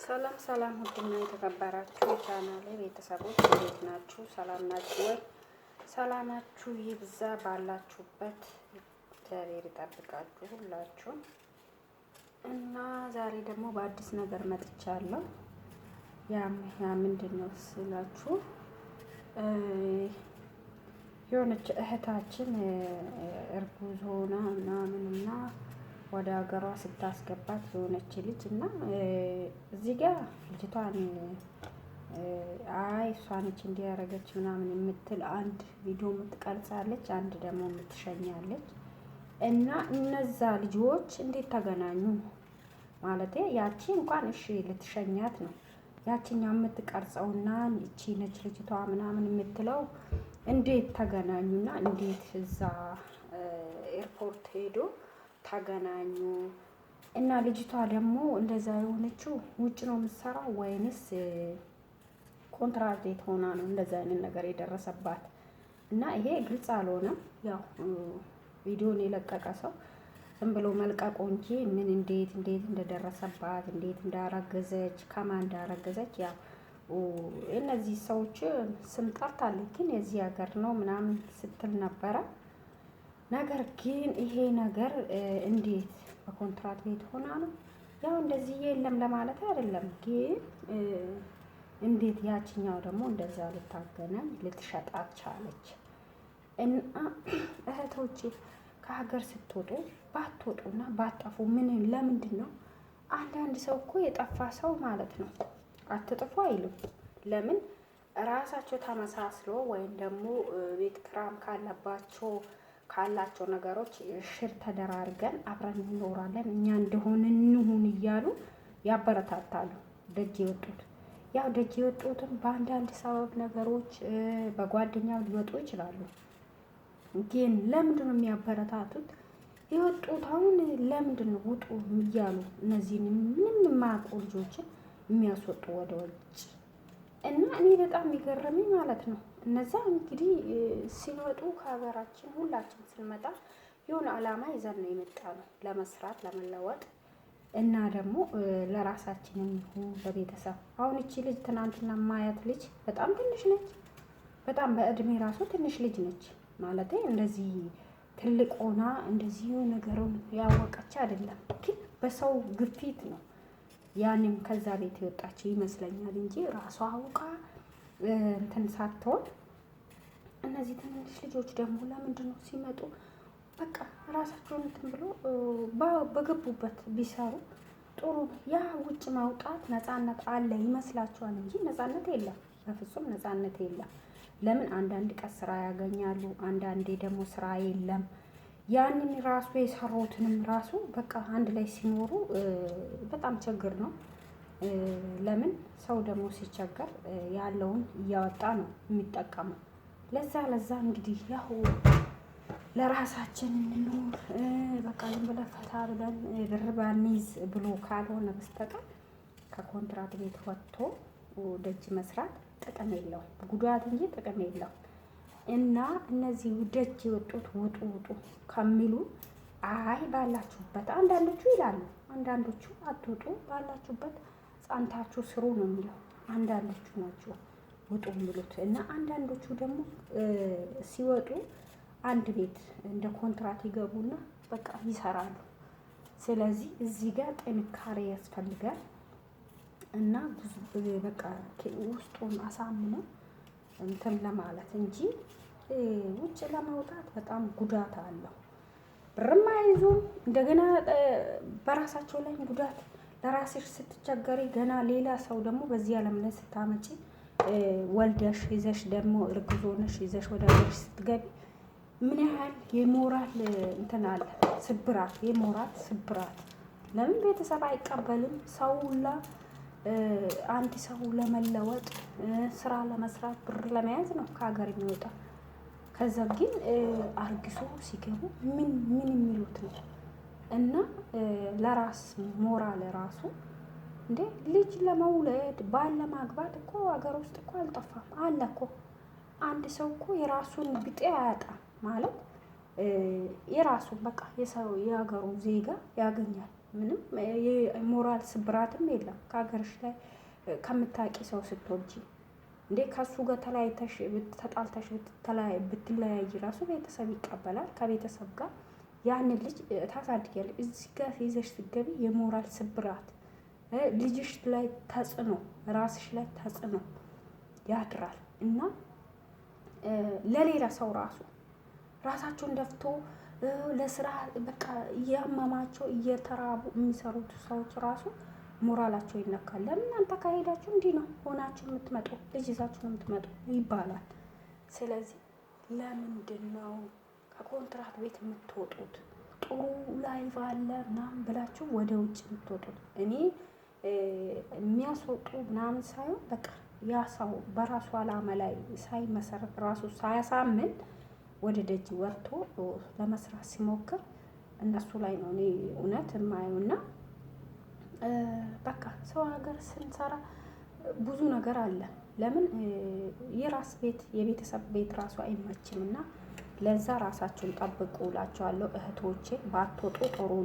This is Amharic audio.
ሰላም ሰላም፣ ውድና የተከበራችሁ የቻናሌ ቤተሰቦች እንዴት ናችሁ? ሰላም ናችሁ ወይ? ሰላማችሁ ይብዛ ባላችሁበት፣ እግዚአብሔር ይጠብቃችሁ ሁላችሁም። እና ዛሬ ደግሞ በአዲስ ነገር መጥቻለሁ። ያም ያ ምንድን ነው ስላችሁ፣ የሆነች እህታችን እርጉዝ ሆና ምናምን እና ወደ ሀገሯ ስታስገባት የሆነች ልጅ እና እዚህ ጋር ልጅቷን አይ እሷ ነች እንዲህ ያደረገች ምናምን የምትል አንድ ቪዲዮ የምትቀርጻለች፣ አንድ ደግሞ የምትሸኛለች። እና እነዛ ልጆች እንዴት ተገናኙ? ማለቴ ያቺ እንኳን እሺ ልትሸኛት ነው። ያቺኛ የምትቀርጸውና እቺ ነች ልጅቷ ምናምን የምትለው እንዴት ተገናኙና እንዴት እዛ ኤርፖርት ሄዶ ተገናኙ? እና ልጅቷ ደግሞ እንደዛ የሆነችው ውጭ ነው የምትሰራው ወይንስ ኮንትራት ቤት ሆና ነው እንደዛ አይነት ነገር የደረሰባት? እና ይሄ ግልጽ አልሆነም። ያው ቪዲዮን የለቀቀ ሰው ዝም ብሎ መልቀቁ እንጂ ምን እንዴት እንዴት እንደደረሰባት፣ እንዴት እንዳረገዘች፣ ከማን እንዳረገዘች፣ ያው እነዚህ ሰዎች ስም ጠርታለች፣ ግን የዚህ ሀገር ነው ምናምን ስትል ነበረ። ነገር ግን ይሄ ነገር እንዴት በኮንትራት ቤት ሆና ነው? ያው እንደዚህ የለም ለማለት አይደለም፣ ግን እንዴት ያችኛው ደግሞ እንደዛ ልታገናኝ ልትሸጣት ቻለች? እና እህቶቼ፣ ከሀገር ስትወጡ ባትወጡና ባትጠፉ ምን ለምንድን ነው? አንዳንድ ሰው እኮ የጠፋ ሰው ማለት ነው አትጥፉ አይሉም። ለምን ራሳቸው ተመሳስሎ ወይም ደግሞ ቤት ክራም ካለባቸው ካላቸው ነገሮች share ተደራርገን አብረን እንኖራለን፣ እኛ እንደሆነ እንሁን እያሉ ያበረታታሉ። ደጅ የወጡት ያው ደጅ የወጡትም በአንዳንድ ሰበብ ነገሮች በጓደኛው ሊወጡ ይችላሉ። ግን ለምንድን ነው የሚያበረታቱት? የወጡት አሁን ለምንድን ነው ውጡ እያሉ እነዚህን ምንም የማያውቁ ልጆችን የሚያስወጡ ወደ ውጭ? እና እኔ በጣም የሚገርመኝ ማለት ነው እነዛ እንግዲህ ሲወጡ ከሀገራችን ሁላችን ስንመጣ የሆነ አላማ ይዘን ነው የመጣነው፣ ለመስራት፣ ለመለወጥ እና ደግሞ ለራሳችንም ይሁን ለቤተሰብ። አሁን እቺ ልጅ ትናንትና ማያት ልጅ በጣም ትንሽ ነች። በጣም በእድሜ ራሱ ትንሽ ልጅ ነች። ማለት እንደዚህ ትልቅ ሆና እንደዚህ ነገሩን ያወቀች አይደለም፣ ግን በሰው ግፊት ነው ያንም ከዛ ቤት የወጣችው ይመስለኛል እንጂ ራሷ አውቃ እንትን ሳትሆን። እነዚህ ትንንሽ ልጆች ደግሞ ለምንድን ነው ሲመጡ በቃ ራሳቸውን እንትን ብሎ በገቡበት ቢሰሩ ጥሩ። ያ ውጭ ማውጣት ነፃነት አለ ይመስላችኋል እንጂ ነፃነት የለም፣ በፍጹም ነፃነት የለም። ለምን አንዳንድ ቀን ስራ ያገኛሉ፣ አንዳንዴ ደግሞ ስራ የለም። ያንን ራሱ የሰሩትንም ራሱ በቃ አንድ ላይ ሲኖሩ በጣም ችግር ነው። ለምን ሰው ደግሞ ሲቸገር ያለውን እያወጣ ነው የሚጠቀመው። ለዛ ለዛ እንግዲህ ያው ለራሳችን እንኖር፣ በቃ ዝም ብለን ፈታ ብለን ብር ባንይዝ ብሎ ካልሆነ በስተቀር ከኮንትራት ቤት ወጥቶ ደጅ መስራት ጥቅም የለውም፣ ጉዳት እንጂ ጥቅም የለውም። እና እነዚህ ደጅ የወጡት ውጡ ውጡ ከሚሉ አይ ባላችሁበት አንዳንዶቹ ይላሉ፣ አንዳንዶቹ አትውጡ፣ ባላችሁበት ጸንታችሁ ስሩ ነው የሚለው። አንዳንዶቹ ናቸው ውጡ የሚሉት። እና አንዳንዶቹ ደግሞ ሲወጡ አንድ ቤት እንደ ኮንትራት ይገቡና በቃ ይሰራሉ። ስለዚህ እዚህ ጋር ጥንካሬ ያስፈልጋል እና ብዙ በቃ ውስጡን አሳምኖ እንትን ለማለት እንጂ ውጭ ለመውጣት በጣም ጉዳት አለው። ብርም አይዙም፣ እንደገና በራሳቸው ላይም ጉዳት። ለራስሽ ስትቸገሪ ገና ሌላ ሰው ደግሞ በዚህ ዓለም ላይ ስታመጪ፣ ወልደሽ ይዘሽ ደግሞ እርግዝ ሆነሽ ይዘሽ ወደ ሀገርሽ ስትገቢ ምን ያህል የሞራል እንትን አለ፣ ስብራት፣ የሞራል ስብራት። ለምን ቤተሰብ አይቀበልም? ሰው ሁላ አንድ ሰው ለመለወጥ፣ ስራ ለመስራት፣ ብር ለመያዝ ነው ከሀገር የሚወጣ። ከዛ ግን አርግዞ ሲገቡ ምን ምን የሚሉት ነው? እና ለራስ ሞራል ራሱ እንዴ ልጅ ለመውለድ፣ ባል ለማግባት እኮ ሀገር ውስጥ እኮ አልጠፋም፣ አለ እኮ። አንድ ሰው እኮ የራሱን ብጤ አያጣም፣ ማለት የራሱን በቃ የሰው የሀገሩ ዜጋ ያገኛል። ምንም የሞራል ስብራትም የለም። ከሀገርሽ ላይ ከምታቂ ሰው ስትወጂ እንዴ ከሱ ጋር ተለያይተሽ ተጣልተሽ ብትለያይ ራሱ ቤተሰብ ይቀበላል። ከቤተሰብ ጋር ያንን ልጅ ታሳድጊያለሽ። እዚህ ጋር ይዘሽ ስትገቢ የሞራል ስብራት ልጅሽ ላይ ተጽዕኖ፣ ራስሽ ላይ ተጽዕኖ ያድራል እና ለሌላ ሰው ራሱ ራሳቸውን ደፍቶ ለስራ በቃ እያመማቸው እየተራቡ የሚሰሩት ሰዎች ራሱ ሞራላቸው ይነካል። ለምን እናንተ ካሄዳችሁ እንዲህ ነው ሆናችሁ የምትመጡ፣ ልጅ ይዛችሁ ነው የምትመጡ ይባላል። ስለዚህ ለምንድን ነው ከኮንትራት ቤት የምትወጡት? ጥሩ life አለ ምናምን ብላችሁ ወደ ውጭ የምትወጡት? እኔ የሚያስወጡ ምናምን ሳይሆን በቃ ያ ሰው በራሱ አላማ ላይ ሳይመሰረት ራሱ ሳያሳምን ወደ ደጅ ወጥቶ ለመስራት ሲሞክር እነሱ ላይ ነው እኔ እውነት የማየውና በቃ ሰው ሀገር ስንሰራ ብዙ ነገር አለ። ለምን የራስ ቤት የቤተሰብ ቤት ራሱ አይመችም እና ለዛ ራሳችሁን ጠብቁ እላችኋለሁ እህቶቼ፣ ባትወጡ ጥሩ።